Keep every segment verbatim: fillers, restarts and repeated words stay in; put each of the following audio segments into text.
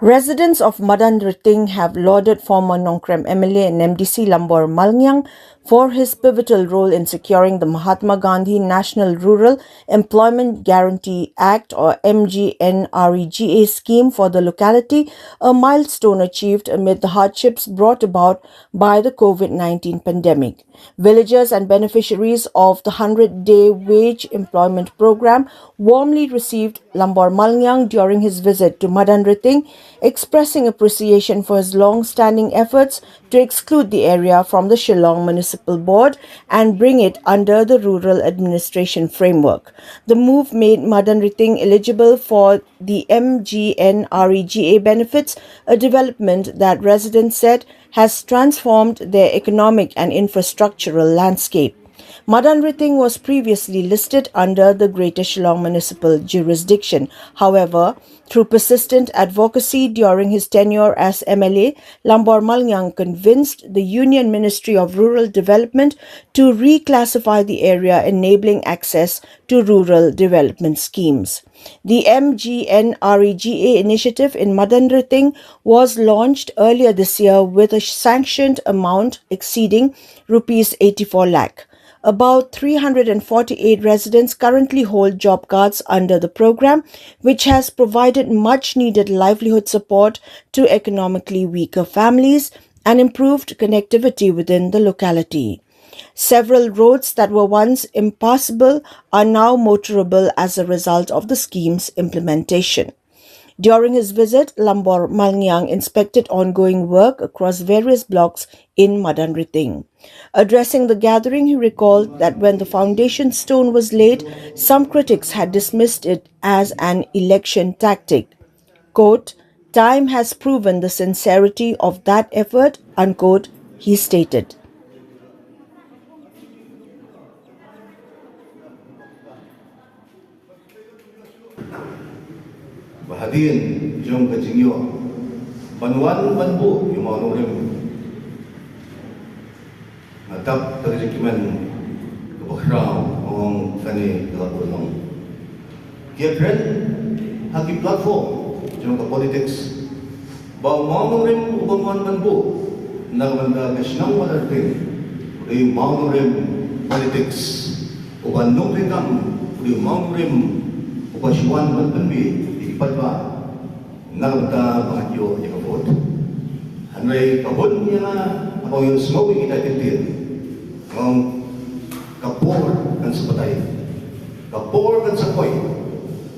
Residents of Madan Riting have lauded former Nongkrem M L A and M D C Lambor Malngiang for his pivotal role in securing the Mahatma Gandhi National Rural Employment Guarantee Act, or M G N R E G A scheme for the locality, a milestone achieved amid the hardships brought about by the COVID nineteen pandemic. Villagers and beneficiaries of the hundred-day wage employment program warmly received Lambor Malngiang during his visit to Madan Riting, expressing appreciation for his long-standing efforts to exclude the area from the Shillong Municipal Board and bring it under the Rural Administration Framework. The move made Madan Riting eligible for the M G N R E G A benefits, a development that residents said has transformed their economic and infrastructural landscape. Madan Riting was previously listed under the Greater Shillong Municipal Jurisdiction. However, through persistent advocacy during his tenure as M L A, Lambor Malngiang convinced the Union Ministry of Rural Development to reclassify the area, enabling access to rural development schemes. The M G N R E G A initiative in Madan Riting was launched earlier this year with a sanctioned amount exceeding rupees eighty-four lakh. About three hundred forty-eight residents currently hold job cards under the program, which has provided much needed livelihood support to economically weaker families and improved connectivity within the locality. Several roads that were once impassable are now motorable as a result of the scheme's implementation. During his visit, Lambor Malngiang inspected ongoing work across various blocks in Madan Riting. Addressing the gathering, he recalled that when the foundation stone was laid, some critics had dismissed it as an election tactic. Quote, "Time has proven the sincerity of that effort," unquote, he stated. Ba hadien jong ka jingïoh ban wan ban buh ïa u mawnongrim, nga dap da ka jingkmen kaba khraw, ong kane ka la buh long. Ki ïakren ha ki platform jong ka politics ba u mawnongrim uba wan ban buh na ka bynta ka shnong Madan Riting u dei u mawnongrim politics, uba nongtrei kam u dei u mawnongrim uba shu wan ban pynmih ïa ki paidbah na ka bynta ba ngan ïoh ïa ka vote. Hynrei ka bun ïa nga haba nga ïohsngew ïa kita ki ktien, nga ong ka por kan sa batai, ka por kan sa poi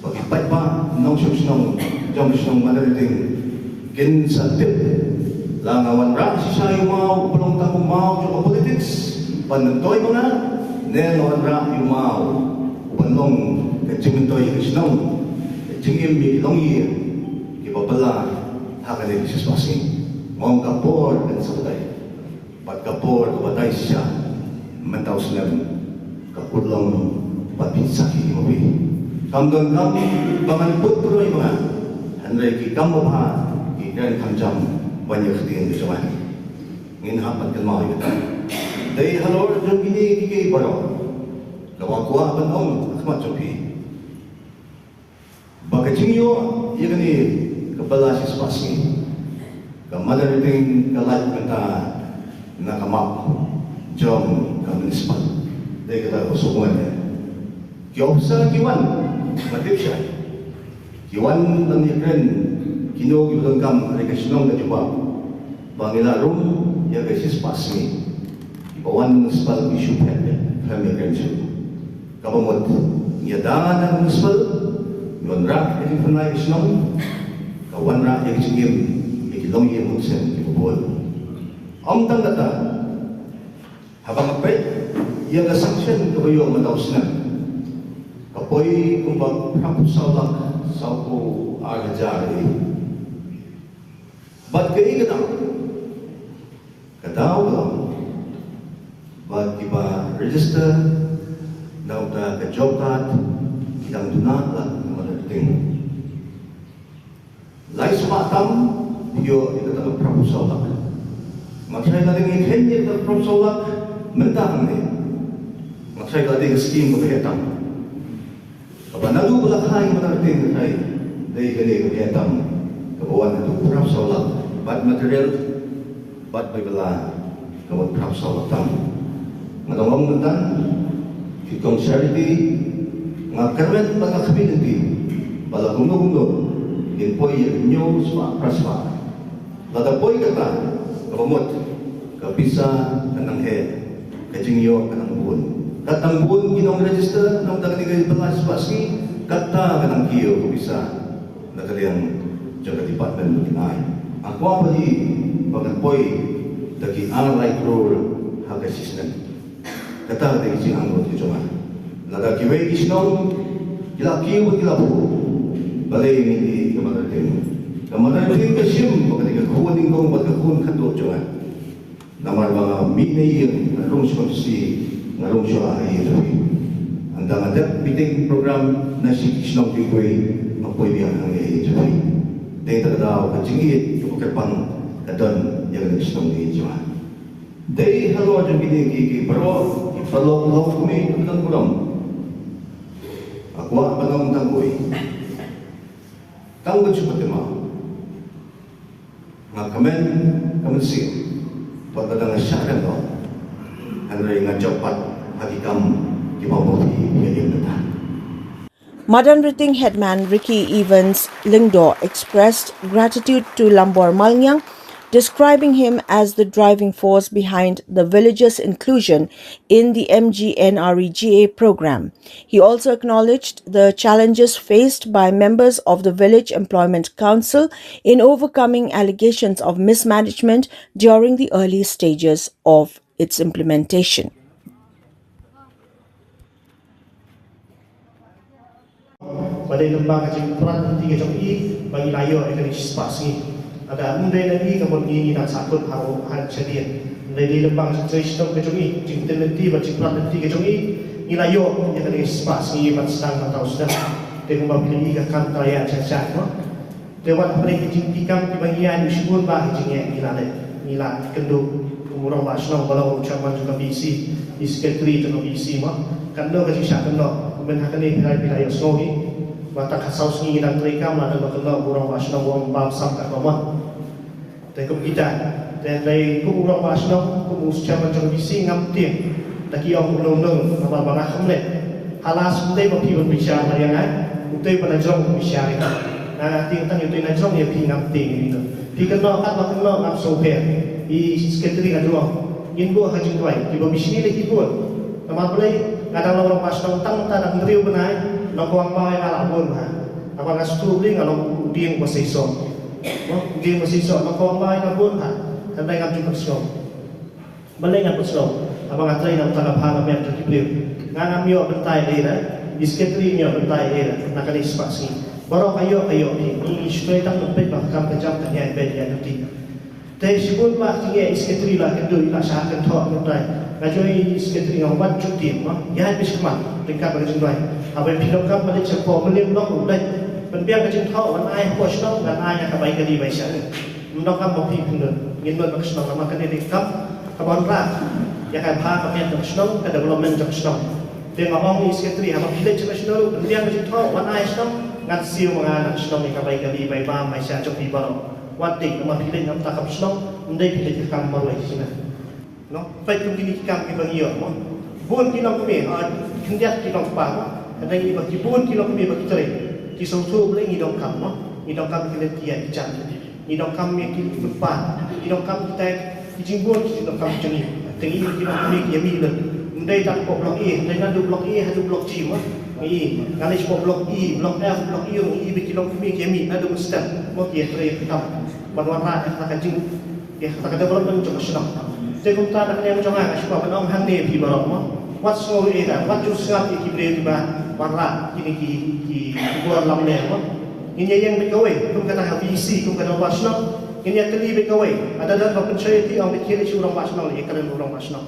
ba ki paidbah nongshong shnong jong ka shnong Madan Riting kin sa tip la nga wanrah shisha ïa u maw uba long tang u maw jong ka politics ban myntoi ma nga, ne nga wanrah ïa u maw uba long ka jingmyntoi ïa ka shnong, ka jingim ïa ki longïing kiba bylla ha kane ka shispah sngi. Nga ong ka por kan sa batai. Bad ka por ka batai shisha mynta u snem ka kut long bad phin sakhi ma phi. Kam don kam ba ngan put pynroi ma nga, hynrei ki kam babha ki kren kham jam ban ïa ka ktien ka jong nga. Ngin hap ban kynmaw ïa kata. Dei halor jong kine kiei kiei baroh kaba kwah ban ong ha khmat jong phi ba ka jingïoh ïa kane ka bylla shispah sngi, ka Madan Riting ka lait mynta na ka map jong ka municipal. Dei kata ka sngewbha ïa ki officer ki wan, nga tip shai, ki wan ban ïakren, kino kiba donkam, hynrei ka shnong ka jubab ba ngi la rung ïa ka shispah sngi. Kiba wan municipal ki shu phet, phet ïakren shuh. Kaba mut ngi ïada na ka municipal, ngi wanrah ïa ka jingpynlait ka shnong, ka wanrah ïa ka jingim ïa ki longïing, mut shen kiba bun. Ym tang kata, haba nga peit ïa ka sanction kaba ïoh mynta u snem, ka poi kumba phra phew saw lak saw phew ar hajar. Bad kaei ka daw? Ka daw ka long ba kiba register na ka bynta ka job card ki dang duna lak na Madan Riting. Lai spah tam phi ïoh ïa kata ka phra phew saw lak. Ngam shai lada ngi kheiñ ïa kata ka phra phew saw lak mynta hangne, ngam shai lada ka skim kaba heh tam. Kaba naduh ba la kha ïa Madan Riting ka thaw, dei kane kaba heh tam, ka Wan haduh phra saw lak bad material bad bai bylla ka mut phra saw lak tam. Nga dang ong mynta ki kong charity, nga kyrmen bad nga khmih lynti ba la kumno kumno kin poi ïa hynñiew spah phra spah. Lada poi kata, kaba mut ka pisa ka nang heh, ka jingïoh ka nang bun. Kat nang bun ki nong register, nang dang ni ka bylla spah sngi, kata ka nang kiew ka pisa na ka liang jong ka department ba kin ai. Nga kwah ba ïa ba kan poi da ki ar lai klur ha ka shisnem. Kata ka dei ka jingangnud ka jong nga. Lada kiwei ki shnong ki la kiew bad ki la buh, balei ngin ïeh ïa ka Mother Ting? Ka Mother Ting ka shim ba ka dei ka khun nyngkong bad ka khun khatduh jong nga. Namar ba nga mih na ïing, nga rung sha Mawsi, nga rung sha la ha ïing jong phi. Haba nga dep meeting program na shi ki shnong kiwei, nga poi biang hangne ha ïing jong phi. Te kata ka daw ka jingïeit jong ka kyrpang ka don ïa kane ka shnong ha ïing jong nga. Dei halor jong kine ki, ki baroh ki paralok lok kmie ki don burom. Nga kwah ban ong tang kawei. Tang ban shu pat kynmaw. Nga kmen ka mynsiem bad lada nga shah kyndoh, hynrei nga jop pat ha ki kam kiba ma phi phi ïa mynta. Madanriting headman Ricky Evans Lyngdoh expressed gratitude to Lambor Malngiang, describing him as the driving force behind the village's inclusion in the M G N R E G A program. He also acknowledged the challenges faced by members of the Village Employment Council in overcoming allegations of mismanagement during the early stages of its implementation. Ba dei lyngba ka jingprat lynti ka jong i ba ngi la ïoh ïa kane shispah sngi. Lada ym dei na i ka mut ngi ngi dang sah kut ha u ha shadien. Hynrei dei lyngba ka jingtrei shitom ka jong i, jingtip lynti bad jingprat lynti ka jong i, ngi la ïoh ïa kane shispah sngi ban sdang ban tau sdang. Te kumba phi la i ka kam ka la ïaid shai shai mo. Te wat hapdeng ki jingkam kiba ngi ïaid, shibun bah ki jingeh ngi la leh, ngi la kynduh. Kum u rangbah shnong ba long u chairman jong ka V C, i secretary jong ka V C mo. Katno ka jingshah kynnoh, kumne ha kane phi la, phi la ïohsngew hi. Ba tang khatsaw sngi ngi dang treikam la dang kynnoh u rangbah shnong u ong bam sam katno mon. Te kum kita, te dei kum u rangbah shnong, kum u chairman jong ka V C ngam tieng. Ta ki ong kumno kumno, namar ba nga khlem leh. Ha last mynta ba phi ban bishar ha ïa nga, utei ba na jrong bishar ïa nga. Nga nga tieng tang utei na jrong ïa phi ngam tieng ïa phi. Phi kynnoh kat ba kynnoh ngam sngewpher. I secretary nga ju ong, ngin buh ha jingduwai kiba bishni leh ki bun. Namar balei? Nga dang long rangbah shnong tang mynta dang hynriew bnai. Nongkong Angmaw ïa nga la bun bha. Haba nga sngewthuh balei nga long u dieng ba seisoh. Mo, u dieng ba seisoh, Nongkong Angmaw ïa nga bun bha. Hynrei ngam ju pynsngew. Balei ngam pynsngew? Haba nga trei na bynta ka bha ka miat jong ki briew. Nga ngam ïoh bynta ei ei ruh, i secretary ym ïoh bynta ei ei ruh na kane shispah sngi. Baroh ka ïoh ka ïoh hi. Ngi ngi shu trei tang ban peit ba ka kam ka jam, kan ïaid beit ïaid kti. Te shibun bah ki ngi, i secretary la kynduh, i la shah kynthoh mynta. Nga ju ong ïa i secretary, nga ong wat ju tieng mo, ïaid beit shakhmat ryngkat bad ka jingduwai. Haba phi donkam ban leit shapoh Mylliem Blok, leit. Pynbiang ka jingthoh wan ai hapoh shnong, ngan ai ïa ka bai kali bai shah. Ym donkam ba phi pynlut, ngin lut bad ka shnong, namar kane dei ka kam kaba wanrah ïa ka bha ka miat jong ka shnong, ka development jong ka shnong. Te nga ong ïa i secretary, haba phi leit sha shnong ruh, pynbiang ka jingthoh wan ai shnong, ngan siew ma nga na ka shnong ïa ka bai kali bai bam bai shah jong phi baroh. Wat dei, namar phi leit na bynta ka shnong, ym dei phi leit ka kam marwei shisha. No, peit kum kine ki kam kiba ngi ïoh mo. Bun ki longkmie, ah, khyndiat ki longkpa mo. Hynrei ngi ba ki bun ki longkmie ba ki trei, ki sngewthuh balei ngi donkam mo. Ngi donkam ki lynti ïa ki jam. Ngi donkam ïa ki kyrpad. Ngi donkam kita ki jingbun ki jingdonkam jong ngi. Te ngi ki longkmie ki ïa mih lut. Ym dei tang hapoh Block A, hynrei naduh Block A haduh Block G mo. Ngi, nga leit shapoh Block E, Block F, Block E, ngi ba ki longkmie ki ïa mih naduh mynstep mo, ki ïa trei ïa ka kam ban wanrah ïa kata ka jing Ïa kata ka development jong ka shnong. Te kumta na ka liang jong nga nga shu kwah ban ong hangne ïa phi baroh mo. Wat sngew ïa ka, wat ju sngap ïa ki briew kiba wanrah kine ki, ki, ki bor lamler mo. Ngin ïa ïeng beit kawei kum kata ka V C, kum ka rangbah shnong. Ngin ïa kylli beit kawei. Lada don ba pynshoi ïa phi, ong beit khie leit sha u rangbah shnong, ïa kren u rangbah shnong.